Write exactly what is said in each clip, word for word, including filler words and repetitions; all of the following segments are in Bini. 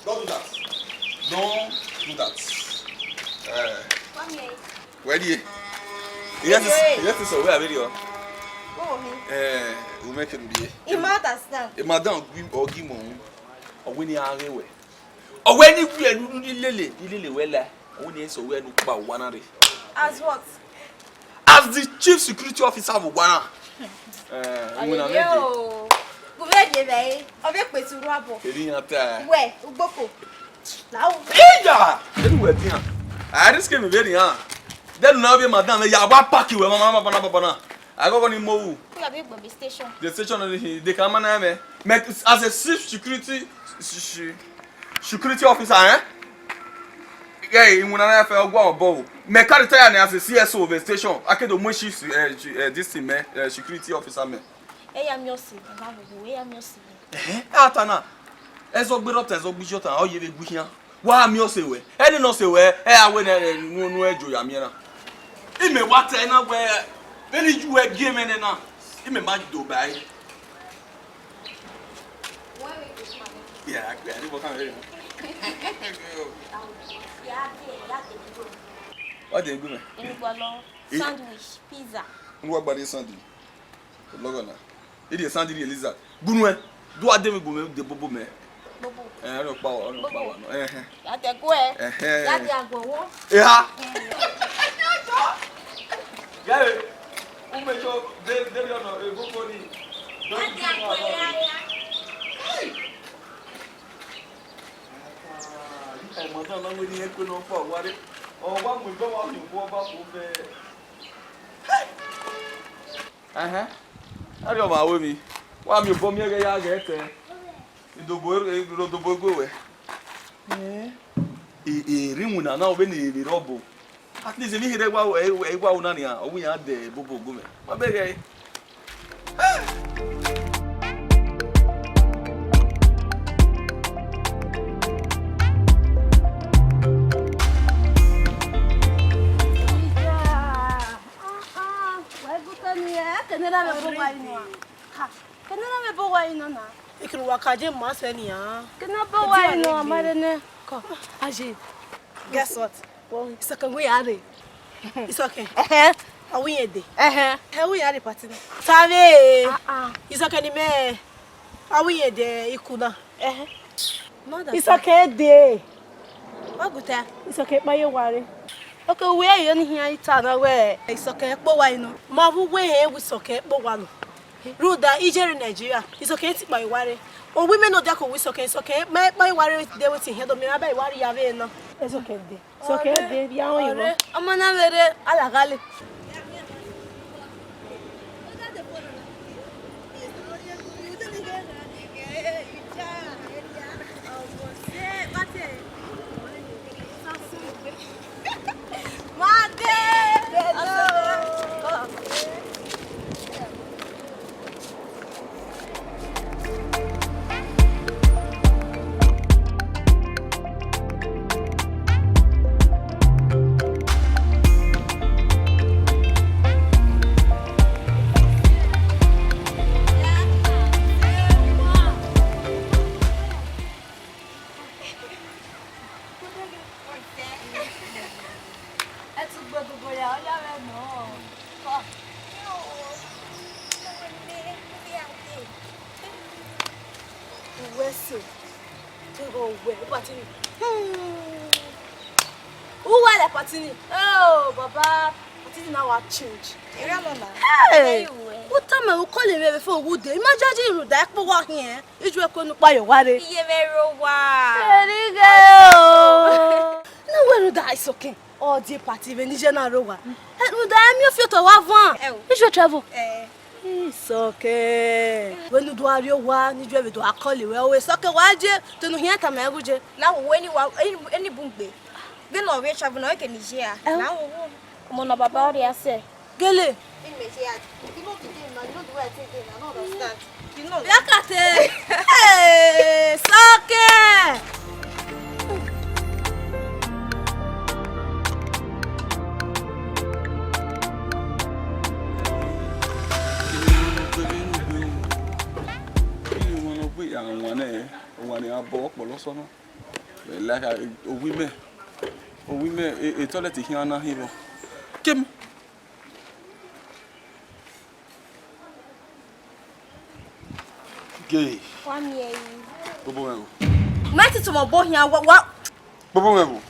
Don't do that. Don't do that. Eh. Come here. Wẹ die? Yes, yes, yes, so where are you? Oh, me. Eh, we make him be. He might understand. E ma dan gi, ọ gi mọ. Ọ wẹ ne a ghe wẹ. Ọ wẹ ne wẹ nu ni lele, ni lele wẹ la. Ọ wẹ ne so wẹ nu kpa wa na re. As what? As the chief security officer of Ghana. Eh, wẹ na me de. Ku vbe die vbe, ọ vbe kpe sẹ urhu abọ. Eri yan ta. Wẹ, ugboko. Lao. Iya! Eri wẹ dian. A risk mi vbe rian. Then na be madam ya wa pack wẹ mama mama mama. Agogo ni mo wu. Ku ya be gbọ be station. The station, they can manage me. Me, as a chief security, se-, se-, security officer, eh? Yeah, in one life, I go above. Me carry tire as a C S O of a station. I can do more shifts, uh, this thing, man, uh, security officer, man. Eya miẹn ọse, ẹ ma vbe, eya miẹn ọse. Ẹhẹn, a ta na. Ẹzọ gbe rọ ta, ẹzọ gbe iyọ ta, ọ ye vbe gbe khian. Wa miẹn ọse wẹ. Ẹni nọ ọse wẹ, ẹ a wẹ nẹ, nu, nu ẹ jo ya miẹn na. Imẹ wa ta ẹna wẹ, vbene iju wẹ gie mwẹ nẹ na. Imẹ ma do ba ẹre. Yeah, I, I live for Cameroon. What dey go, man? Sandwich, pizza. What about the sandwich? Lọghọ na. Iri sandwich iri lizard. Gunu ẹ. Do a de mi gu mẹ de bobo mẹ. Bobo. Eh, ọnọ pa, ọnọ pa wa nọ. Eh, eh. Ya te ku ẹ. Eh, eh. Ya te agbo wo. Eh, ha. Gẹre. U me cho de, de yo no, e bobo ni. Ya te agbo ya ya. Ika mada na wẹ ne irẹn kue ne ọ kpa owa rre. Ọ wa mu egbe wa hin obọ ọba ko fẹ. Ẹhẹn. Ẹrriọ ọmwa ru emwi. Wa miẹn obọ miẹn ghẹ ya ghẹ tẹ. Idobo, idobo gue wẹ. Eh. E, e, rinmwẹ na na, ọ vbene e vbe rre ọbo. At least, emwi here wa, e, e wa una nian, ọ wẹ iran dẹ bobo gu mwẹ. Wa bẹghe ẹre. Wẹ gu tọ ni, ẹ, kene ra vbe bo wa inu a? Ha, kene ra vbe bo wa inu na? Ikinu wa ka je ma sẹ nian. Kene bo wa inu a, ma rre nẹ. Kọ, aye. Guess what? Isọkẹn wẹ ya rre. Isọkẹn. Ẹhẹn. Ọ wẹ irẹn dee. Ẹhẹn. Ẹ wẹ ya rre party na. Tavbe. Ah, ah. Isọkẹn ni mẹ. Ọ wẹ irẹn dee iku na. Ẹhẹn. Isọkẹn dee. Wa gu ta. Isọkẹn kpa ye owa rre. Ok, wẹ ẹre ọni khian i ta na wẹ. Isọkẹn kpe owa inu. Ma vbe uwẹ hẹ wẹ Isọkẹn kpe owa nọ. Rhunmwuda iye rre Nigeria, Isọkẹn ti kpa ye owa rre. Ovbi mwẹ ne ọ diako wẹ Isọkẹn, Isọkẹn ma kpa ye owa rre de wẹ te hia do miẹn ba ye owa rre ya vbe na. Isọkẹn dee. Isọkẹn dee, ya rọnmwẹ. Ọmọ na vbe rre, a la gha le. Ẹtugbo dobo ya, ọ ya vbe nọ. Uwẹ so, igho uwẹ, party ni. Hmm. Uwẹ lẹ party ni. Oh, baba, party ni na wa change. Erha lọla. Hey! U tama u kọlọ mwẹ vbe fo wu de. I ma judge rhunmwuda ẹkpo wa khian. Ijuẹ ko nu kpa ye owa rre. Iye mwẹ rre owa. Erighe o. Ne wẹ rhunmwuda Isọkẹn. Ọ die party vbe ne iye na rre owa. Ẹ, rhunmwuda ẹ miẹn ọfiotọ wa van. Ẹ o. Ijuẹ travel. Ẹ. Isọkẹn. Wẹ ne u do rrie owa, ne ijuẹ vbe do a call wẹ. O Isọkẹn wa je, te ne u khian tama ẹghẹ u je. Na wo wo eni wa, eni, eni bun gbe. Vbene ọ vbe travel na, ọ ke ne iye a. Ẹ o. Na wo wo. Ọmọ na baba ọ rhia sẹ. Gele. Yakate. Hey, Isọkẹn. Ọmọ ne ọ gbe ya wan nẹ, wan ne a bọ ọkpọlọ. Sọ na. Like, owi mẹ, owi mẹ, e, e toilet khian na hin vbọ. Kem. Gay. Wa miẹn yi. Bobo mwẹ vbo. Mẹ ti tuma obọ hian, wa, wa. Bobo mwẹ vbo.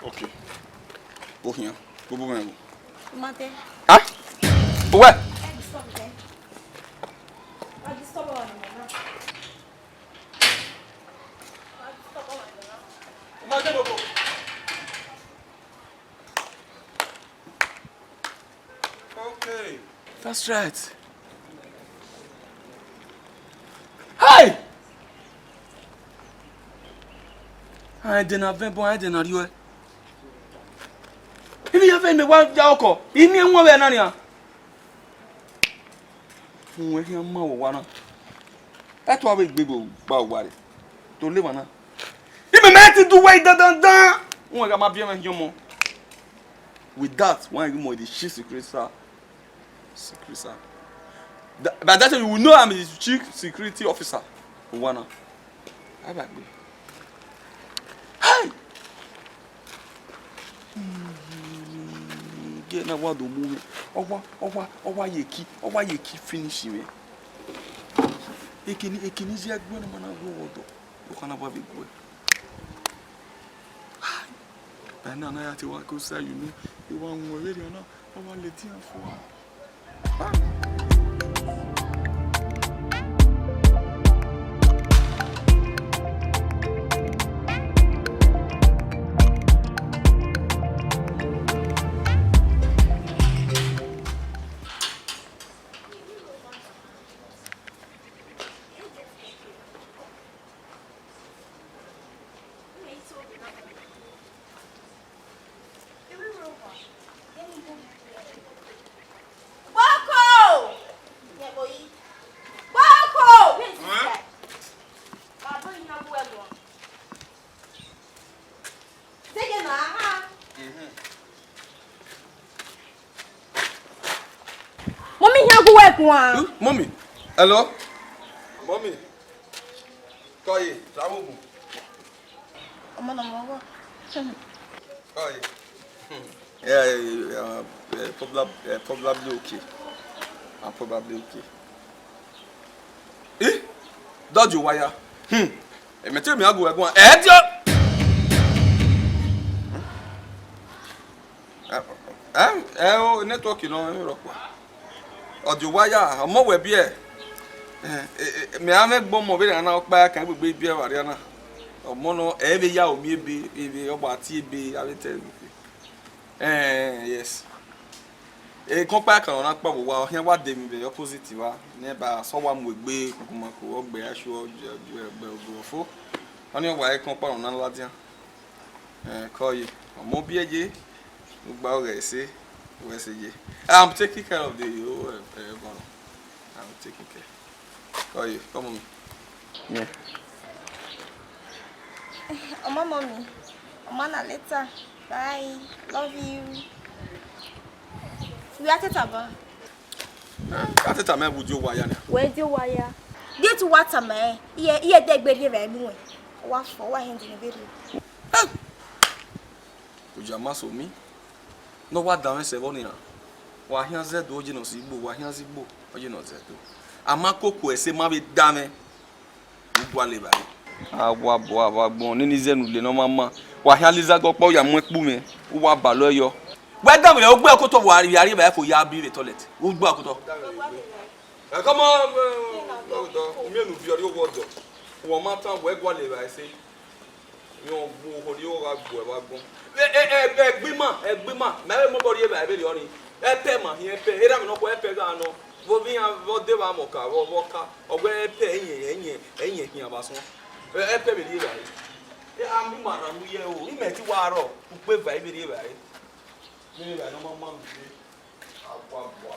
Okay. Bo hian. Bobo mwẹ vbo. Mate. Ah? Uwẹ. Ẹ disturb dẹ. Wa disturb ọmwa nọ na. Wa disturb ọmwa nọ na. Mate, bobo. Okay. That's right. Hey! Ai de na vẹ bọ, ai de na riọ. Ivbi ya vẹ ne wa ya ọkọ, ini ẹwọn vbe na nian. Uwẹ khian ma vbe owa na. Ẹto avbe egbe gba owa re. To le emwa na. Imẹ mẹ ti du wẹ dandan dan. Uwẹ gha ma biẹ mwẹ hiọmọ. With that, why you more the chief security, sir? Security, sir. Th-, by that time, you will know I'm the chief security officer. Owa na. Aibagbe. Hey! Gẹ na wa do mu mwẹ. Ọ wa, ọ wa, ọ wa ye ki, ọ wa ye ki finish mwẹ. Ekeni, ekeni zẹ ẹguẹ ne ma na gu ọdọ. Okana ba vbe guẹ. Ba na na ya te wa ko sa, you know, I wa wọn vberriọ na, ọ wa leti iran fua. Gboko! Gboko! Baba, iyan bu ẹguọn. Zege na, ha. Mummy, iyan bu ẹguọn. Hmm? Mummy. Hello? Mummy. Kọye, travel bu. Ọmọ na ọmọ ọghọ. Kọye. Yeah, yeah, yeah, yeah, uh, uh, probably, uh, probably okay. I'm probably okay. Eh? Dodge wire. Hmm. Ẹ mẹ te mi agu ẹguọn. Ẹ diọ. Ẹ, ẹ, ẹ, o network nọ, ẹ rọkpa. Ọ diọ wire, ọmọ wẹ biẹ. Ẹ, ẹ, ẹ, mẹ a mwẹ gbọmọ vbe na ọkpa ya kan gbegbe biẹ vbe arria na. Ọmọ nọ, ẹ vbe ya omi ebe, ebe, ọ gba tie ebe, avbe te. Eh, yes. Ekọnkpa kan na kpa vbe owa, ọ khian wa de emwi vbe opposite wa, ne ba sọ wa mu egbe kukumaku, ọ gbe ya shuọ, ọ gbe, ọ gbe, ọ gbe ofo. Ọnii ọ wa ekọnkpa na ladian. Eh, kọye, ọmọ biẹ ye, ugba ọghẹ ẹse, wẹ ẹse ye. I'm taking care of the whole, eh, eh, everyone. I'm taking care. Kọye, come on. Yeah. Ọmọ, mommy. Ọmọ na later. Bye. Love you. Wẹ a teta ba? Eh, a teta mẹ vbe u die owa ya nia. Wẹ die owa ya. Gate wa tama ẹn. Iye, iye de gbe rhie vbe enu ẹn. Wa fọ, wa hẹn di ne vbe rhie. Oja ma so mi. Ne ọ wa danmwẹ sẹ vbọ nian? Wa khian zẹ do, ọ ye ne ọ si igbo, wa khian zẹ igbo, ọ ye ne ọ zẹ do. A ma koko ẹse ma vbe danmwẹ, u gualọ evbare. A wa bu avbe agbọn, nene izẹ ne u le ne ọ ma ma. Wa khian lizagọ ọkpa, u ya mu ẹkpu mwẹ, u wa balọ yọ. Wẹ danmwẹ, u gbe ọkotọ, wa rhie, a rhie evbare fo ya bi vbe toilet. U gbe ọkotọ. Ẹ, come on, ẹ, ẹ, ẹ, u miẹn ne u viọ rrie owa ọdọ. Wẹ ọ ma tan, wẹ gualọ evbare ẹse. Rẹn ọgbo okhorhi ọ gha gbuẹ vbe agbọn. Ẹ, ẹ, ẹ, ẹgbima, ẹgbima, mẹ vbe mobọ rhie evbare vberriọ nii. Ẹpẹ ma hin ẹpẹ, erha mwẹ nọkhua ẹpẹ gha nọ. Vbe ovbi iran vbe ọ de vbe amọka, vbe ọvbọka, ọ wẹ ẹpẹ ẹyẹn, ẹyẹn, ẹyẹn khian vbe asọn. Ẹ, ẹpẹ vbe rhie evbare. Ẹ, a miẹn ima rran mu ye ẹro, imẹ te wa rrọọ, ukpe eva vbe rhie evbare. Vbe rhie evbare ne ọ ma ma mu ye. Aguagua.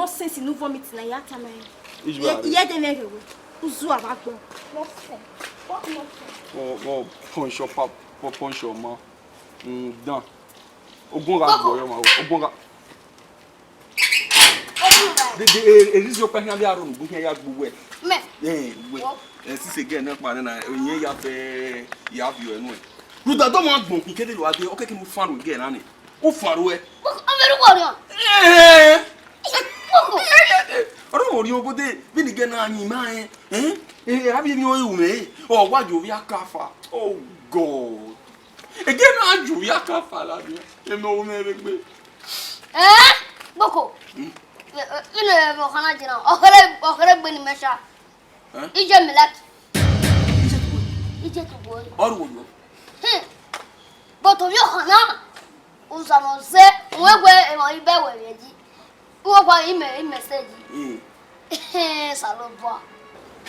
nonsense ne u vomit na, I ya tama ẹre. Iju Iye, are. Iye de mwẹ ghe wẹ. Uzu a vbe agbọn. Nonsense. What nonsense? Vbọ, vbọ, punch your pap, vbọ, punch your ma. Mm, dan. Ogun gha Koko. Gbuẹ yọ ma, ogun gha. Ogun gha. De, de, e, e, ezi ọkpa khian vbe aro nugbun khian ya gbe uwẹ. Mẹ. Eh, uwẹ. Wọ. Eh, sisi girl na kpa nẹ na, oyin ya fẹ, ya viọ ẹnu ẹ. Rhunmwuda dọmọ agbọn khin kede lo ade, ọ kẹkẹ ne u fan ro girl na ni. U fan ro ẹ. Koko, ọ vbe ru wọ riọn. Eh. Koko. Ọ ro wọ riọn obode, vbene girl na yin ma ẹ. Eh? Eh, avbe ni ọ ru mwẹ. Ọ wa yo vbe akafa. Oh God. Ege na ju ya ka fala ni, eme wo mẹ vbe gbe. Eh? Boko. Hmm? Eh, eh, ine vbe ọkhan na jena. Ọkhere, ọkhere gbe ni mẹ sha. Eh? Ije mi like. Ije tu gbe. Ije tu gbe. Ọrụ wo yo? Hmm. But ovbi ọkhan na, uza no ze, uwe gbe emọ ibe we vbe ji. Uwe gua ime, ime sẹ yi. Mm. Ehe, Osanobua.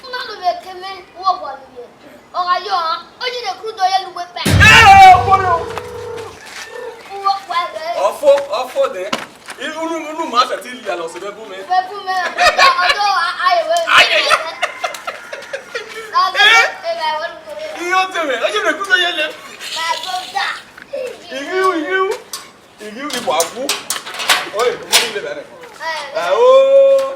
Una lu vbe ke mwẹ, uwe gua lu vbe. Ọ gha yo, ọ yi ne krudu ye lu vbe pẹ. Eh, ọfọ nẹ. Uwe gua vbe. Ọfọ, ọfọ dẹ. I, unu, unu ma fẹ ti lia lọ sẹ vbe bu mẹ. Vbe bu mẹ. Ọjọ, ọjọ, a, a, ye we. Aye, ye. Na, na, eh, na, na, na, na, na. Iyo te mẹ, ọ yi ne krudu ye le. My brother. Igiu, igiu. Igiu ghi wa wu. Oi, mo ni le bẹrẹ. Ẹ o.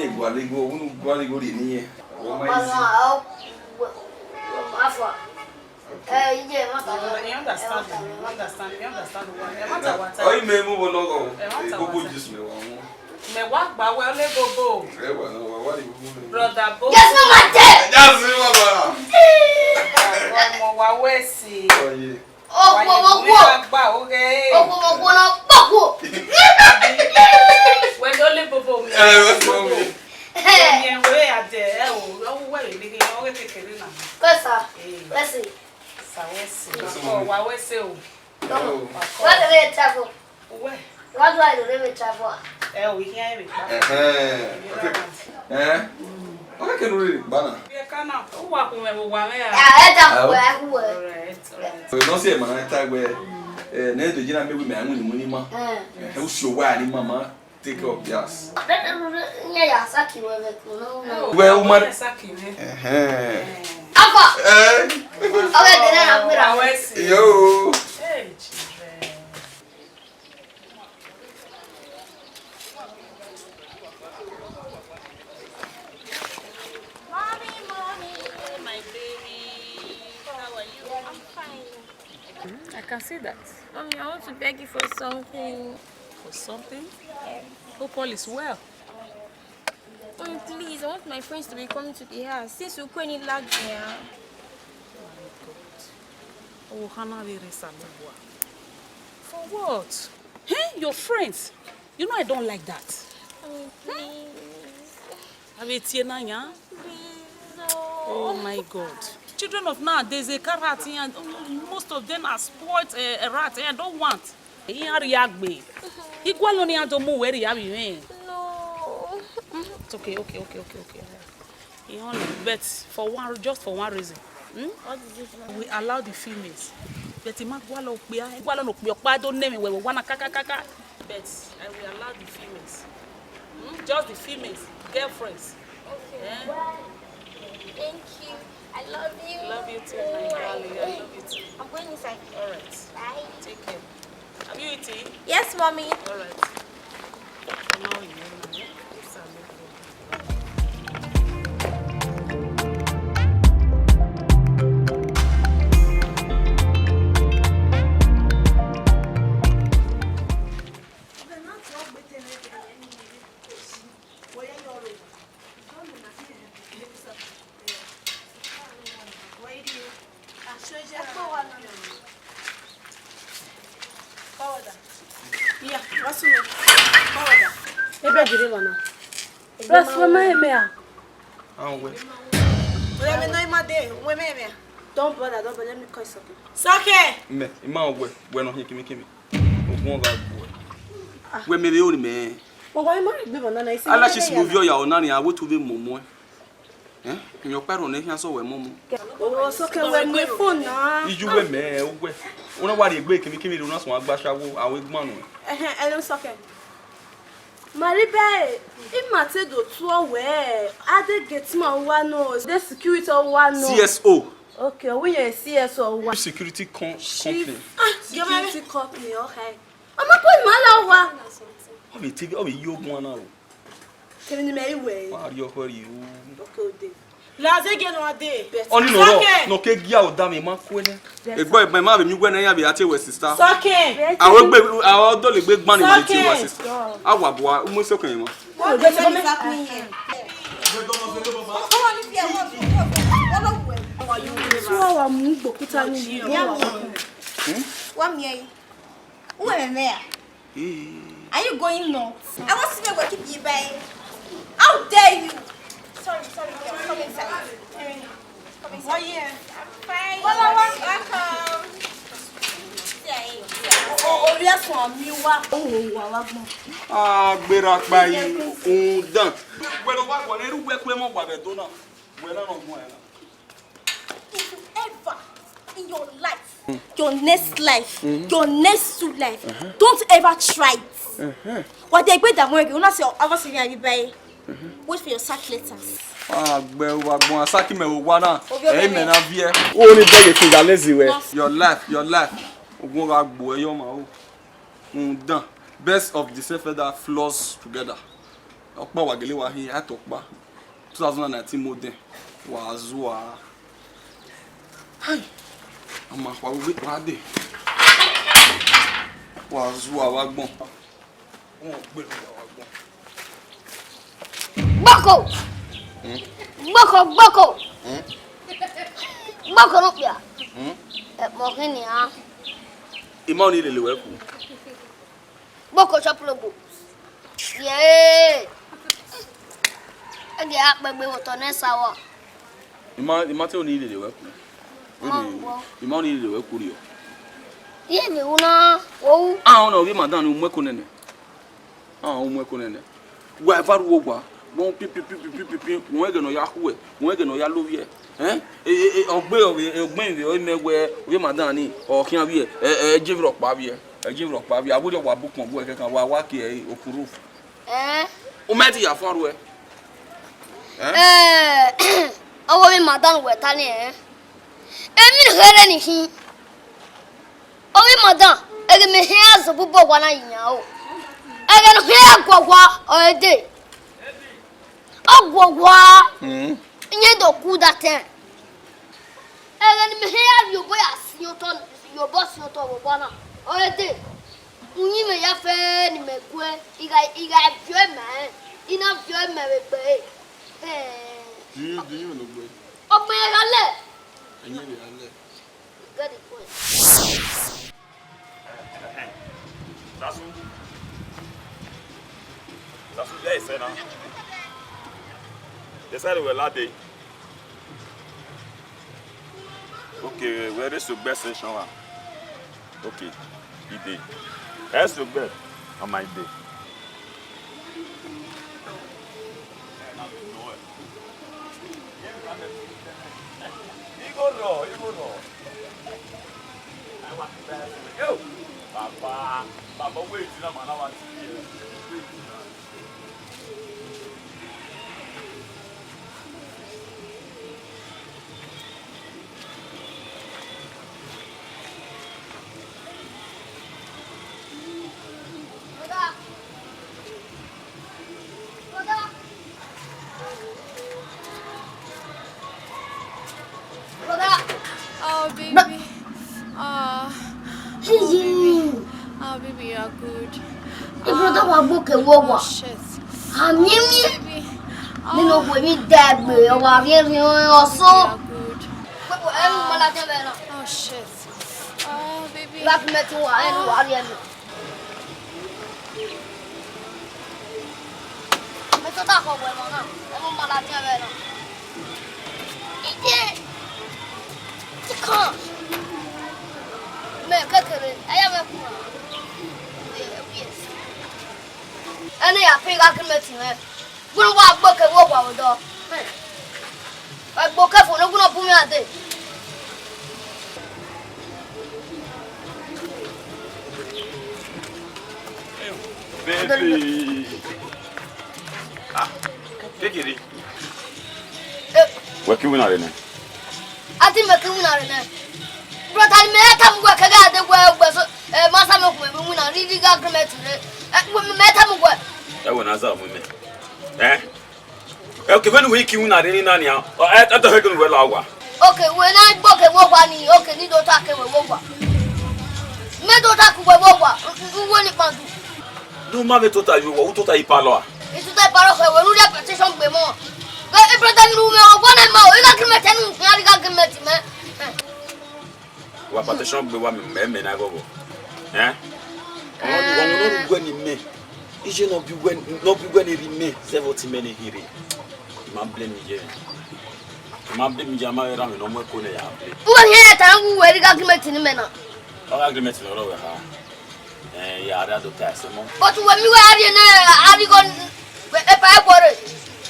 yẹn gualọ igho, unu gualọ igho rhie ne irẹn. Ọ ma easy. Afa. Eh, iye, ẹ ma ta. He understand, he understand, he understand why. Ẹ ma ta wa ta. Ọ i mẹ mu vbọ nọghọ. Ẹ ma ta wa ta. Bobo juice mẹ wa mu. Mẹ wa gba wẹ ole Bobo. Ẹ wa na wa wa ni Bobo. Brother Bobo. Yes, mama, dead. Just see, mama. Wa mọ wa wẹ si. Oh, yeah. Okhuo, okhuo. Wa gba oghe. Okhuo, okhuo, no, okhuo. Wẹ ni ole Bobo mi. Eh, wẹ si Bobo. Hey. Wẹ ni wẹ ya de, ẹ o, ọ wẹ ni ghe, ọ ghe kekere na. Kẹsa. Eh. Wẹ si. Sa wẹ si. Yes, mama. Wa wẹ si o. Wa kere travel. Uwẹ. Wa do ai do re vbe travel. Ẹ o, ihe ẹ vbe kpa. Ẹhẹn. Okay. Ẹ? Ọ kẹkẹ ne u rhirhi kpa na. Vbe ka na, u wa khuẹn vbe owa mwẹ ra? Ah, ẹ da. Ah, khuẹ, khuẹ. All right, all right. Ẹ, nọ si ẹmwẹ na ta wẹ, ẹ, ne Regina mẹ wẹ mẹ a winna iwinna ima. Ẹ. Ẹ, u si owa ni mama take care of the house. Iran ya saki wẹ vbe ẹko na. Wẹ, u ma saki mwẹ. Ẹhẹn. Afa. Ẹ. Ọ ghe dẹ na gbe ra. Wa wẹ si. Yo. Hey, children. Mommy, mommy, my baby, how are you? I'm fine. Mm, I can see that. Mommy, I want to beg you for something. For something? Yeah. Hope all is well. Mommy, please, I want my friends to be coming to the house since Ukweni lagged me, ah. Oh, Hannah, very sad, boy. What? Eh? Your friends? You know I don't like that. Mommy, please. Avbe tie na yan? Please, oh. Oh my God. Children of nowadays, they carry rat here, and most of them are spoiled, eh, rat, eh, I don't want. Iran rhia gbe. I gualọ ne iran do mu wẹ rhia vbe mwẹ. No. It's okay, okay, okay, okay, okay. Iran, but for one, just for one reason. Hmm? What is it, Mommy? We allow the females. But I ma gualọ okpia, I gualọ ne okpia ọkpa do nẹ mwẹ wẹ, wẹ wa na ka, ka, ka, ka. But I will allow the females. Hmm? Just the females, girlfriends. Okay. Eh? Thank you. I love you. Love you too, my darling. I love you too. I'm going inside. All right. Bye. Take care. Have you eaten? Yes, Mommy. All right. Now you know, eh? It's a no problem. Ebe gere lọ na. Bros, wẹ ma mẹ a? Ahun wẹ. Wẹ mẹ nọ ima de, wẹ mẹ mẹ a? Don't bother, don't bother, let me call Soke. Soke! Mẹ, ima wẹ, wẹ nọ hin kimikimi. Ogun ọgha gbuẹ. Wẹ mẹ vbe ori mẹ. Wẹ wa ima gbe bọ nana, isi. Ala shi sunu viọ ya ọna ni, a wẹ tu vbe mọmọ. Eh? Iyẹn ọkpa ẹrọ ne khian sẹ wẹ mọmọ. Owo Soke wẹ mu phone na. Iyu wẹ mẹ, uwẹ. Una wa rhie egbe kemikemi rre, una suẹn gba ashawo, a wẹ gban nuẹn. Ẹhẹn, hello Soke. Ma rhie ibe ẹre, ima te do tuẹ wẹ, a de gate man wa nọ, de security wa nọ. C S O. Okay, ọ wẹ irẹn C S O wa. Security com-, company. Ah, security company, okay. Ọmọ kọ ni ma la wa. Ọ vbe te, ọ vbe yi ogun ana ro. Kevbe ne imẹ i wẹ. Wa rhie ọkhọ rhie o. Okay, ode. Laze gie nọ a de. Ọni nọ rọ, Soke. Nọ ke gia odamwẹ ma kue nẹ. Egbe, egbe ma vbe mi wẹ nẹ, iran vbe a tie wẹ sister. Soke. Awẹ gbe, awẹ dọlegbe gban ni ma tie wẹ sister. A wa bua, umu eso kẹn ma. Wọ́n dé sọ mi sákùn yẹn. Wọ́n ní bí ẹ wọ́n tún wọ́n tún wọ́n lọ wẹ̀. Tí wọ́n wà mú gbòkúta nínú ìlú wa. Wọ́n mi ẹ yìí. Who am I? Are you going nuts? I want to see where keep you by. How dare you? Sorry, sorry, girl. Come inside. Come inside. Oh, yeah. I'm fine. Welcome. Orí ẹ̀sùn àmì wá. Ó wò wá wá gbọ́n. Agbera pa yìí, òun dàn. Wẹ̀rọ wá wọ̀ lẹ́rú wẹ́ pé mọ̀ wà bẹ̀ tó náà. Wẹ̀ náà rọ̀ mọ́ ẹ̀ náà. If you ever in your life, your next life, your next two life, don't ever try it. Wà á dé ẹgbẹ́ ìdààmú ẹgbẹ́, ó náà ṣe ọwọ́ sí ní àríbá yìí. Wait for your sack letters. Agbẹ wa gbọn asaki mẹ wa na. Ẹ mẹ na viẹ. O ni bẹghe fingerlace wẹ. Your life, your life. Ogun gha gbo ẹ yọ ma o. Undan. Best of the same feather flows together. Ọkpa wa gele wa hin, a to ọkpa. Two thousand and nineteen model. Wa zua. Hai. Ama wa we wa de. Wa zua wa gbọn. Gboko! Gboko, gboko! Gboko ne okpia. Ẹkpọ khin nian. Ima ọni lele wẹ ku. Gboko chop logbo. Yee! Ẹgẹ a kpẹgbe vbe otọ ne sawa. Ima, ima te ọni lele wẹ ku. Ima ọni lele wẹ ku rriọ. Iye vbe wu na, wo wu. Ahọn na, ovbi madam ni u mu ẹko nene. Ahọn, u mu ẹko nene. Wa eva ru owa, wọn pi, pi, pi, wọn ẹghẹ ne ọ ya khuẹ, wọn ẹghẹ ne ọ ya lovbiẹ. Ẹn? E, e, e, ọ gbe, ọ gbe, ọ gbe vbe, ọ mẹ wẹ, ovbi madam ni, ọ khian vbiẹ, ẹ, ẹ, ẹ je vbe rhọkpa vbiẹ, ẹ je vbe rhọkpa vbiẹ, a wẹ wa bu ukpọn bu ẹkẹkan, wa, wa kie ẹre, okuru. Ẹn? U ma ti ya fọn ruẹ. Ẹn? Ẹ, ọghe ovbi madam wẹ ta ni, ẹn? Emwi ne kherhe ni khin. Ovbi madam, ẹghẹ mẹ khian ya zẹ obọ uwa na yan o. Ẹghẹ ne ọ khian ya guọghua, ọ re dee. Ọ guọghua, irẹn do ku da tẹn. Ẹghẹ ne mẹ khian ya rhie obọ ya si otọ, rhie obọ si otọ vbe uwa na, ọ re dee. Uyinmwẹ ya fẹ ne imẹ guẹ, I gha, I gha viọ ima rẹn, I na viọ ima vbe egbe ẹre. Ẹn. Do you, do you know where? Ọgbẹn gha lẹ. Ẹyin vbe gha lẹ. You get the point. Sasu. Sasu, there is na. They said we lade. Okay, where is your best session? Okay, ide. That's your best. On my day. Igho rọ, igho rọ. Yo, baba, baba, wait, na mana wa ti. Oh, baby. Oh, oh, baby. Oh, baby, you are good. Brother, wa gbe okẹ vbe owa. Oh, shit. Amimi. Oh, baby. Nene okhuo emwi dẹgbe, ọ wa rhiẹnrhiẹn ọsọ. Baby, you are good. Oh, shit. Oh, baby. Wa gbe mẹ te uwa, ẹ ne uwa rhie mẹ. Mẹ tota khọ wẹ emwa na, ẹmwẹ ma ladian vbe na. Ide, te kọn. Mẹ kekere, aya mwẹ khuan. Yes. Ẹne ya pin gha giri mẹ tin mwẹ. Gun wa gbe okẹ vbe owa odọ. Ẹgbe okẹ fo ne gun ọ bu mwẹ ade. Baby. Ah, kekere. Eh. Wẹ ke iwinna rre nẹ? A ti mẹ ke iwinna rre nẹ. Brother, mẹ ya tama uwẹ kẹghẹ ade wẹ, wẹ so, eh, ma sa mẹ okhuo mẹ vbe iwinna rhirhi gha giri mẹ tin rre. Eh, wẹ mẹ, mẹ tama uwẹ. Ẹ wẹ na zẹ mu mẹ. Eh? Okay, vbene uwẹ i ke iwinna rre nena nian, ọ, ẹ, ẹ dọhọ ghe ne uwẹ la owa. Okay, wẹ na gbe okẹ vbe owa ni, okay, ne I do ta ke wẹ vbe owa. Mẹ do ta ke uwẹ vbe owa, u, u, uwẹ ni kpandu. Ne u ma vbe tota ye owa, u tota ye ipalọ a? I tota ipalọ khẹ wẹ ne u rhie petition gbe mọ. Ẹ, ẹ, brother, ne u mwẹ ọgua na ma o, I gha giri mẹ te ne u khian, I gha giri mẹ te mẹ. Wa petition gbe wa mẹ, mẹ na ghọghọ. Eh? Ọmọ, ọmọ ne ọ rre uwẹ ne imẹ. Iye ne ọ biẹ uwẹ, ne ọ biẹ uwẹ ne erha imẹ, zẹ vbe ọtẹn mẹ ne khin rre. I ma blame iye. I ma blame iye, a ma ghi rhan mwẹ ne ọ mu ẹko nẹ ya blame. Uwẹ khian ya ta, uwẹ rhie agreement ne imẹ na. Ọ gha agreement ne ọ rre wẹ kha. Eh, ya rhie do ta ẹse mọ. But uwẹ miẹn uwẹ a rhie nẹ, a rhie igho, epa ẹguọ rre.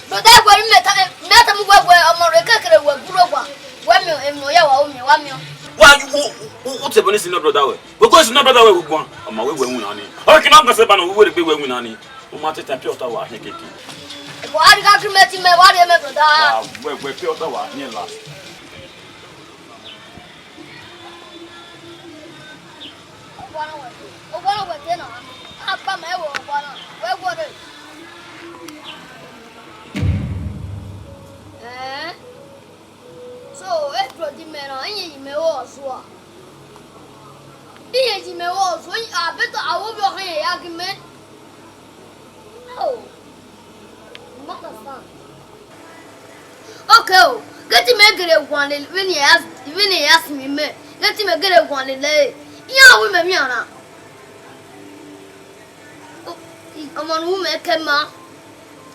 Brother, ẹguọ rre, mẹ ta, mẹ ta mu uwẹ wẹ ọmọ rẹ kekere wẹ gburogba. Wẹ miẹn emwi ne ọ ya wa, u miẹn, wa miẹn. Wa, u, u, u, u te bọ ne sin nọ brother wẹ. Wẹ ko sin nọ brother wẹ vbe ugbọn. Ọ ma wẹ wẹ winna ni. Ọ ke ma gbẹn sẹ ba nọ, wẹ wẹ rhie egbe wẹ winna ni. U ma te ta pure water wa hin keke. Wa rhie agreement mẹ, wa rhie mẹ brother. Wa, wẹ, wẹ pure water wa hin la. Owa na wẹ te, owa na wẹ te na. A ba mẹ vbe owa na, wẹ wọrẹ. Eh? So, e brother mẹ na, iye yi mẹ vbe ọzua. Iye yi mẹ vbe ọzua, a bẹtọ avbe ovbi ọkhan ya ghi mẹ. Oh, you understand? Okay o, ghẹ te imẹ gele guan lele vbene ya, vbene ya sinmwi mẹ, ghẹ te imẹ gele guan lele ẹre, iran ru imẹ vbe iran na. O, ọmọ ne u ru mẹ ke ma,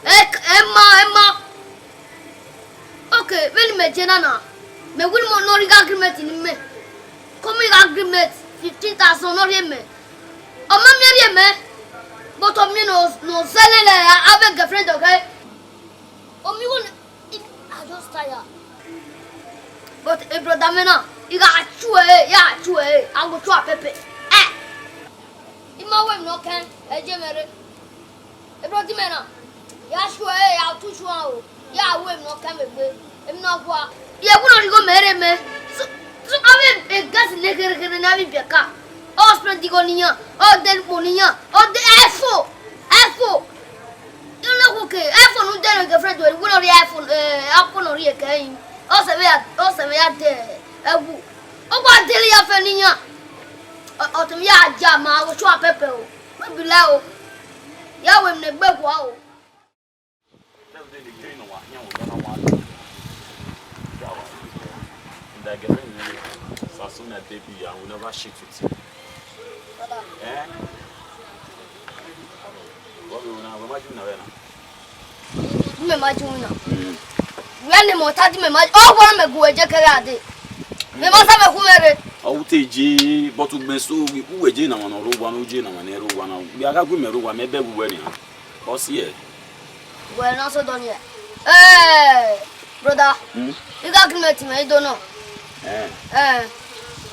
ẹ, ẹ ma, ẹ ma. Okay, vbene imẹ je na na, mẹ wẹ ne ọ rhie agreement ne imẹ. Kọmọ ighe agreement fifteen thousand ne ọ rhie mẹ. Ọ ma miẹn rhie mẹ, but ọ miẹn ne ọ, ne ọ zẹ nẹ lẹ avbe girlfriend ọghẹ. Ọ miẹn igho nẹ, I just tire. But e brother mẹ na, I gha chu ẹre, I gha chu ẹre, I go chu a pẹpẹ. Eh! I ma wẹ emwi ne ọ kẹn, ẹ je mwẹ rre. E brother mẹ na, ya sure, ya tu sure o, ya ru emwi ne ọ kẹn vbe egbe, emwi ne ọ gua. Ye ẹwu ne ọ rhie igho mẹ rre mẹ. So, so, avbe girls ne kherhe kherhe ne avbe ibiẹka, ọ spend igho ne iran, ọ dẹ ukpo ne iran, ọ dẹ iPhone, iPhone. Irẹn ne khuke, iPhone ne u dẹ ne girlfriend wẹ, wẹ ne ọ rhie iPhone, eh, Apple ne ọ rhie kẹ ẹre. Ọ sẹ vbe ya, ọ sẹ vbe ya dẹ ẹwu. Ọ wa dele ya fẹ ne iran. Ọ, ọ te ya ja ma, ọ sure pẹpẹ o. Wẹ bi la o. Ya wẹ emwi ne egbe gua o. That girl, Sasuna baby, I will never shit with you. Eh? Mẹ ma ju na. Wẹ ni mọ ta di mẹ ma, ọ wa mẹ gu wẹ je kẹgha dee. Mẹ ma sa mẹ khu mwẹ rre. Ọ wu te je, but ugbẹn so, uwẹ je na mwa ne ọ rre owa na, u je na mwa ne ẹ rre owa na. Wẹ a gha gu mẹ rre owa, mẹ bẹghe uwẹ nian. Ọ si ẹ. Wẹ na so dọ nian. Eh, brother. Hmm? I gha gu mẹ ti mwẹ do nọ. Eh. Eh.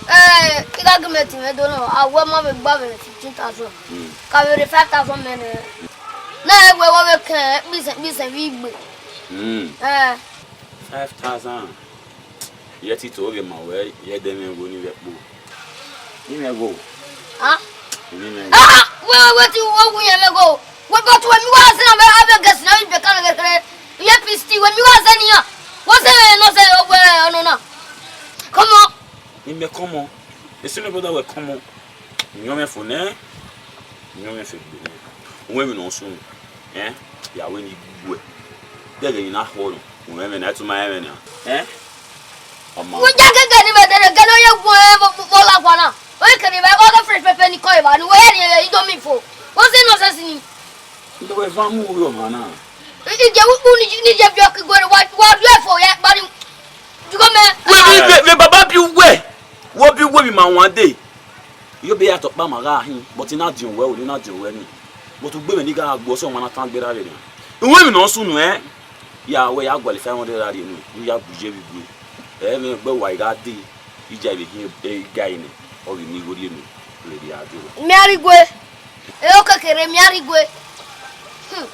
Eh, I gha gu mẹ ti mwẹ do nọ. A wẹ ma vbe gba vbe fifteen thousand. Hmm. Ka vbe rre five thousand mẹ nẹ. Na ẹ wẹ wẹ vbe kẹn kpisen kpisen vbe igbe. Hmm. Eh. Five thousand. Yẹ te I to ghe ma wẹ, yẹ dẹ mwẹ igho ni vbe ẹkpo. I mwẹ igho. Ah? I mwẹ igho. Ah, wẹ, wẹ, wẹ ti wẹ wu yẹn mwẹ igho. Wẹ, but wẹ mi wa zẹ na, wẹ, avbe gẹsi na, ibe kan ghe khere. Iye pisti, wẹ mi wa zẹ nian. Wẹ zẹ nọ zẹ, wẹ, ọnọ na. Come on. I mwẹ come on. Esi ne brother wẹ come on. Yọn mwẹ fo nẹ. Yọn mwẹ fo gbe nẹ. Wẹ mi nọ sunu. Eh? Ya wẹ ni gbuẹ. Dẹghe ni na khuọ nọ. Wẹ mwẹ na, tu ma mwẹ na. Eh? Ọma. Wẹ ja gẹgẹ ni mẹ dẹrẹ gẹ ne ọ ye gu ẹ vbe, vbe, vbe ọ la kua na. Ọ ye kere vbe, ọ ghe fresh pepper ni kọ evba ni, wẹ ya ni Indomie fo. What's the nonsense ni? Ndo wẹ va mu ru ọmwa na. I, I je wu, wu ni, ni je viọ ke guere, wa, wa viọ fo ya, gba ni. Ju gọ mẹ. Vbe, vbe, vbe, vbe baba bi uwẹ. Wọ bi uwẹ vbe ima wan dee. Iyo be ya tọ kpa ma gha hin, but I na diọn wẹ o, I na diọn wẹ ni. But ugbe mwẹ ni gha gbe ọsẹ ọmwa na tan gberra vbe nian. Uwẹ emwi ne ọ sunu ẹ, ya wẹ ya gualọ five hundred rhie unu, u ya gbe ye vbe igue. Ẹ mwẹ gbe wa I gha dee, I ja vbe hin e guy nẹ, ọ ghi miẹn igho rhie unu, rhie a dee. Miẹn rhie igue, e okekere miẹn rhie igue. Hmm.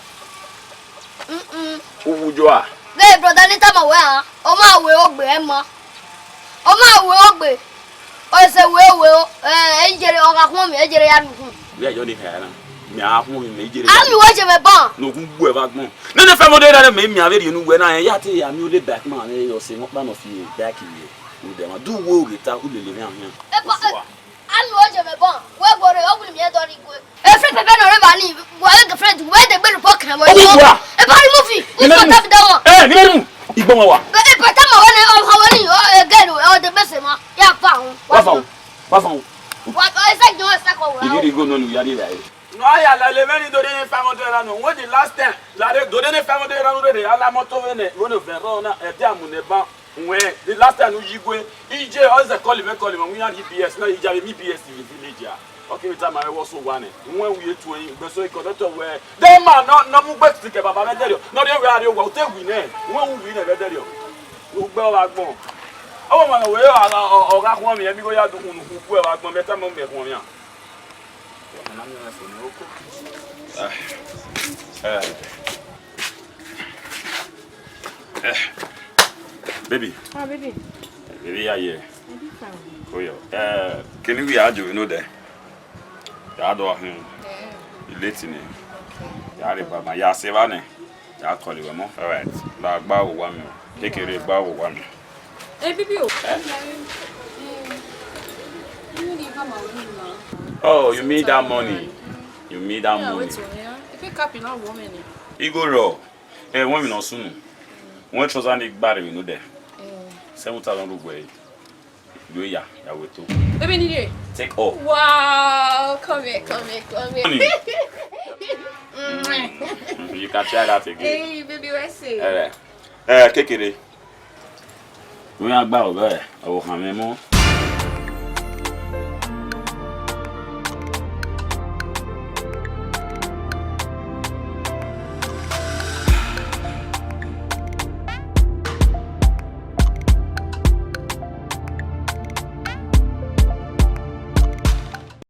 Mm-mm. Uwu jo a? Ghe brother ni tama wẹ a, ọ ma wẹ ogbe ẹ ma. Ọ ma wẹ ogbe. Ọ sẹ wẹ wẹ o, ẹ, ẹ jere, ọ gha khuọnmwi, ẹ jere ya rhie ukhun. Wẹ yọ ni hẹ na. Mẹ a khuọnmwi mẹ jere. A mi wẹ je mẹ ban. No gu gbe vbe agbọn. Nene five hundred naira mẹ miẹn avbe rhie unu wẹ na, ẹ ya te ya miẹn ole bike man ne ọ sẹ nọ kpa nọ fi bike ye. U dẹ ma du wo ghe ta u lele mwẹ ahian. Epa, e, a mi wẹ je mẹ ban. Wẹ gbe rre, ọ wuli miẹn dọ rhie igue. E friend pẹpẹ nọ rre evba ni, wa girlfriend, wẹ de gbe rhie ukpọ kẹrẹ vbe. Ọ wu wa. E ba rhie movie, u sọ ta fi da wọn. Eh, ni mu. Igbọmọ wa. E pata ma wẹ nẹ, ọ ha wẹ ni, ọ, e girl, ọ de gbese ma. Ya fa wọn. Wa fa wọn. Wa fa wọn. Wa, ọ, e sa jọ, e sa kọ wẹ. Igi ri go nọ nu ya ri ra e. No, a ya la le mẹ ni do de five hundred naira nọ. When the last time, la de, do de five hundred naira nọ de, a la moto vbe nẹ, vbe ne vẹ rọ na, ẹ dia mu nẹ ban. Wẹ, the last time u yi igue, I je, ọ zẹ call mẹ, call mẹ, wẹ iran rhie B S na, I ja vbe mi B S vbe village a. Ọ keghi tama mwẹ wẹ ọ sẹ owa nẹ. Wẹ u ye tuẹn, ugbẹn so conductor wẹ, de ma nọ, nọ mu ugbe sisi kẹ baba vbe ẹdẹrriọ, nọ rhie wẹ a rrie owa, u te wi nẹ, wẹ u wi nẹ vbe ẹdẹrriọ. Ugbe ọ gha gbọn. Ọ wẹ ma wẹ ọ gha, ọ, ọ gha khuọnmwi, ẹ mi gho ya du unu, u gu ẹ vbe agbọn, mẹ tama mẹ khuọnmwi a. Eh, eh, baby. Ah, baby. Baby, yeah, yeah. I did fine. Oh, yeah. Eh, kene wi a jo inu de. Ya do ahun. Eh. Ileti ni. Okay. Ya re baba, ya se va ne. Ya call wẹ mọ. All right. La gba wo wa mi o. Kekere gba wo wa mi. Eh, baby o. Eh? Oh, you mean that money? You mean that money? Igho rọ. Eh, wẹ mi nọ sunu. Wẹ trouser ni gba rre vbe inu de. Seven thousand rugbe. Do ya, ya we to. Baby, need it. Take off. Wow, come here, come here, come here. Honey. You can try that again. Hey, baby, what's it? All right. Eh, kekere. Wẹ a gba ọbẹ, ọ khan mwẹ mọ.